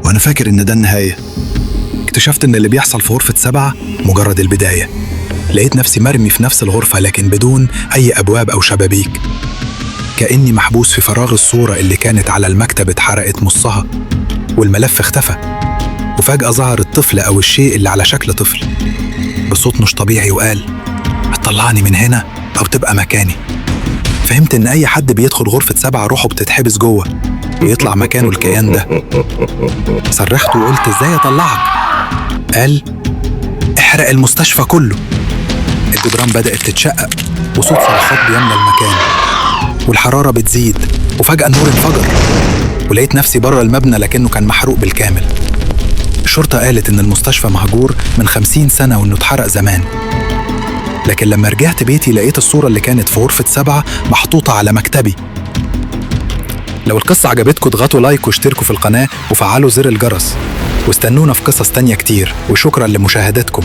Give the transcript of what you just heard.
وأنا فاكر إن ده النهاية. اكتشفت إن اللي بيحصل في غرفة 7 مجرد البداية. لقيت نفسي مرمي في نفس الغرفة لكن بدون أي أبواب أو شبابيك، كأني محبوس في فراغ. الصورة اللي كانت على المكتب اتحرقت نصها والملف اختفى، وفجأة ظهر الطفل أو الشيء اللي على شكل طفل بصوت مش طبيعي وقال: هتطلعني من هنا أو تبقى مكاني. فهمت إن أي حد بيدخل غرفة 7 روحه بتتحبس جوه ويطلع مكانه الكيان ده. صرخت وقلت: إزاي أطلعك؟ قال: احرق المستشفى كله. الجدران بدأت تتشقق وصوت صرخات بيملى المكان والحرارة بتزيد، وفجأة النور انفجر ولقيت نفسي بره المبنى لكنه كان محروق بالكامل. الشرطة قالت إن المستشفى مهجور من 50 سنة وإنه اتحرق زمان، لكن لما رجعت بيتي لقيت الصورة اللي كانت في غرفة 7 محطوطة على مكتبي. لو القصة عجبتكم اضغطوا like واشتركوا في القناة وفعلوا زر الجرس، واستنونا في قصص تانية كتير، وشكرا لمشاهدتكم.